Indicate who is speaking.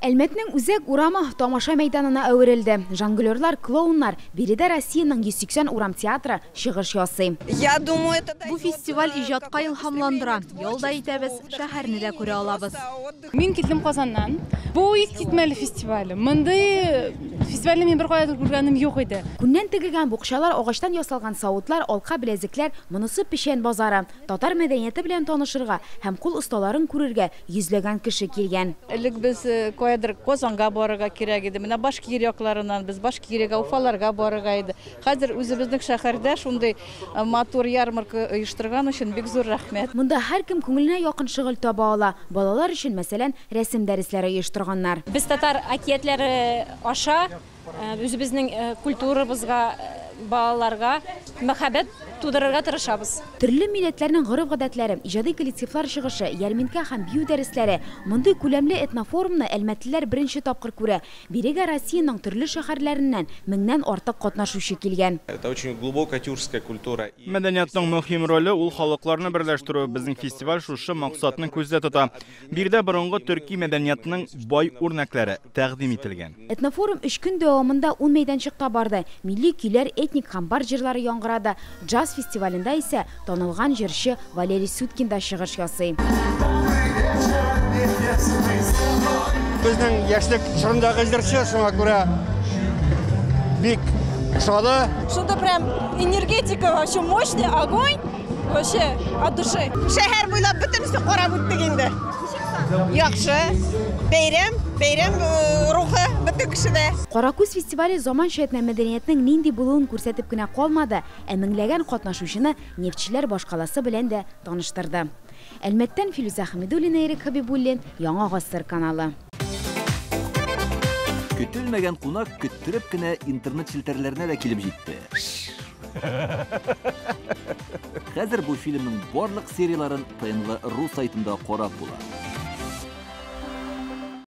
Speaker 1: Әлмәтнең үзәк урамы тамаша мәйданына әверелде. Жонглерлар, клоуннар биредә Россиянең 180 урам театры чыгыш ясый.
Speaker 2: Я думаю, это
Speaker 3: Бу фестиваль иҗатка илһамландыра. Ял да итәбез, шәһәрне дә күрә алабыз.
Speaker 4: Мин килдем Казаннан. Бу искитмәле фестиваль. Мондый фестивальне мин беркая да күргәнем юк иде.
Speaker 1: Күннән тегелгән букчалар, агачтан ясалган савытлар, алка беләзекләр, монысы печән базары. Татар мәдәнияте белән танышырга һәм кул осталарын күрергә йөзләгән кеше килгән.
Speaker 5: Элек без каядыр Казанга барырга кирәк иде. Менә Башкирия якларыннан без Башкириягә, Уфаларга барырга иде. Хәзер үзебезнең шәһәрдә шундый матур ярмарка оештырган өчен бик зур рәхмәт.
Speaker 1: Монда һәркем күңеленә якын шөгыль таба ала. Балалар өчен, мәсәлән, рәсем дәресләре оештырганнар.
Speaker 6: Без татар әкиятләре аша үзебезнең культурабызга, балаларга мәхәббәт тудырырга тырышабыз.
Speaker 1: Төрле милләтләрнең гореф-гадәтләре, иҗади коллективлар чыгышы, ярминкә һәм бию дәресләре. Мондый күләмле этнофорумны әлмәтлеләр беренче тапкыр күрә. Бирегә Россиянең төрле шәһәрләреннән меңнән артык катнашучы килгән.
Speaker 7: Это очень глубокая тюркская культура.
Speaker 8: Мәдәниятның мөһим роле ул халыкларны берләштерү. Безнең фестиваль шушы максатны күздә тота. Биредә борынгы төрки мәдәниятның бай үрнәкләре тәкъдим ителгән.
Speaker 1: Этнофорум 3 көн дәвамында 10 мәйданчыкта барды. Милли көйләр, этник һәм бар җырлары яңгырады. Джаз фестивалендә исә танылган җырчы Валерий Сюткин да чыгыш ясый.
Speaker 9: Безнең яшьлек чорындагы җырчы, шуңа күрә бик ошады.
Speaker 2: Что-то прям энергетика вообще мощный, огонь вообще от души.
Speaker 10: Шәһәр буйлап бөтенесе карап үттек инде. Яхшы. Бәйрәм, бәйрәм рухы бөтен кешедә.
Speaker 1: Каракүз фестивале заманча этномәдәниятнең нинди булуын күрсәтеп кенә калмады, ә меңләгән катнашучыны нефтьчеләр башкаласы белән дә таныштырды. Әлмәттән Филүзә Хәмидуллина, Ирек Хәбибуллин, Яңа Гасыр каналы.
Speaker 11: Көтелмәгән кунак көттереп кенә интернет челтәрләренә дә килеп җитте. Хәзер бу фильмның барлык серияларын ТНВ ру сайтында карап була.